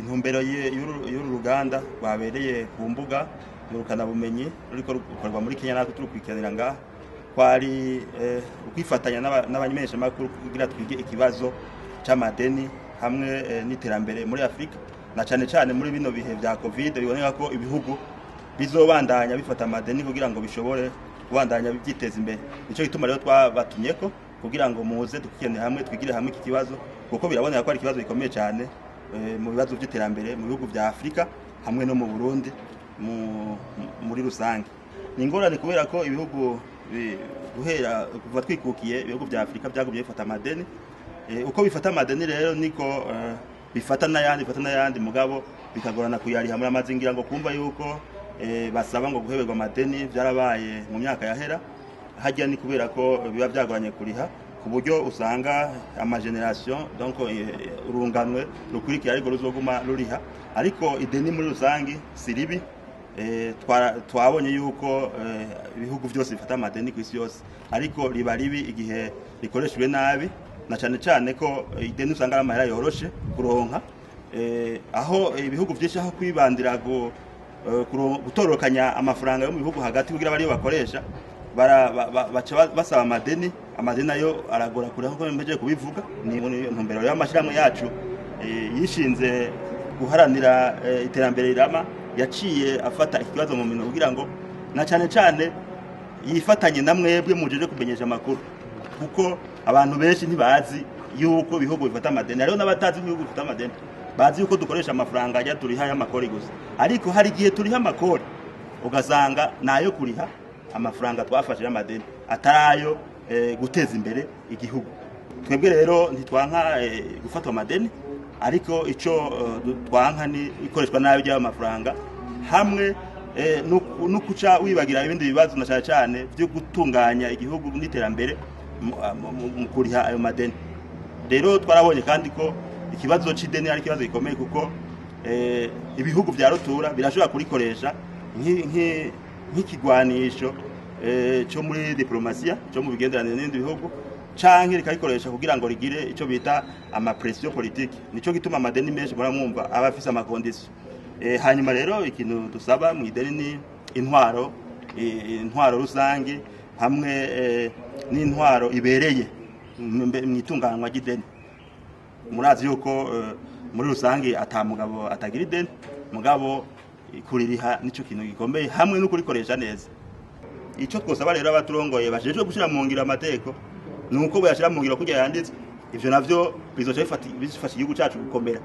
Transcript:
Intumbero y'uru ruganda rwabereye ku mbuga ngurukanabumenyi ruriko rukorwa muri Kenya, natwe turukurikiranira ngaha, kwari ukwifatanya n'abamenyeshamakuru kugira twige ikibazo c'amadeni hamwe n'iterambere muri Afrika, na cane cane muri bino bihe vya Covid biboneka ko ibihugu bizobandanya bifata amadeni kugira ngo bishobore kubandanya byiteza imbere. Nico gituma rero twabatumyeko kugira ngo muze dukikene hamwe, twigire hamwe iki kibazo, kuko biraboneka ko ari ikibazo gikomeye cyane mu bibazo by'iterambere mu bihugu vya Afrika hamwe no mu Burundi muri rusange. Ni ingorane kubera ko ibihugu guhera kuva twikukiye, ibihugu vya Afrika byagumye bifata amadeni. Uko bifata amadeni rero niko bifata n'ayandi, bifata n'ayandi, mugabo bikagorana kuyariha. Muri amazingira ngo kumva yuko basaba ngo guheberwa amadeni byarabaye mu myaka yahera. Hajya ni kubera ko biba byagoranye kuriha, ku buryo usanga amageneration, donc urunganwe rukurikira ariko ruzoguma ruriha. Ariko ideni muri rusangi si ribi. Twabonye yuko ibihugu byose bifata amadeni ku isi yose, ariko riba ribi igihe rikoreshejwe nabi, na cane cane ko ideni usanga ari amahera yoroshe kuronka, aho ibihugu byinshi aho kwibandira gutorokanya amafaranga yo mu bihugu hagati kugira bariyo bakoresha, baca basaba amadeni. Amadeni nayo aragora kure, nkuko mpejeje kubivuga. Ni intumbero y'amashyirahamwe yacu yishinze guharanira iterambere rirama, yaciye afata ikibazo mu minwe kugira ngo na cane cane yifatanye na mwebwe mujeje kumenyesha amakuru, kuko abantu benshi ntibazi yuko ibihugu bifata amadeni. Hariho n'abatazi ko ibihugu bifata amadeni, bazi yuko dukoresha amafaranga ajya turiha y'amakori gusa, ariko hari igihe turiha amakori ugasanga nayo kuriha amafaranga twafashe y'amadeni, atarayo guteza imbere igihugu. Twebwe rero ntitwanka gufata amadeni, ariko ico twanka ni ikoreshwa nabi ry'ayo mafaranga hamwe no kuca wibagira ibindi bibazo, na cyane cyane byo gutunganya igihugu n'iterambere mu kuriha ayo madeni. Rero twarabonye kandi ko ikibazo c'ideni ari ikibazo gikomeye, kuko ibihugu vya rutura birashobora kurikoresha nk'ikigwanisho cyo muri diplomasiya, cyo mu bigenderanire n'ibindi bihugu, canke rikarikoresha kugira ngo rigire ico bita amapression politique. Nico gituma amadeni menshi muramwumva aba afise amaconditions. Hanyuma rero ikintu dusaba mu ideni ni intwaro rusange hamwe n'intwaro ibereye mu itunganywa ry'ideni. Murazi yuko muri rusange ata mugabo atagira ideni, mugabo kuririha nico kintu gikomeye hamwe no kurikoresha neza. Icyo twosaba rero abaturongoye bajejwe gushyira mu ngiro amategeko ni uko bayashyira mu ngiro kugira yanditse. Ivyo navyo bizoca bifasha igihugu cacu gukomera.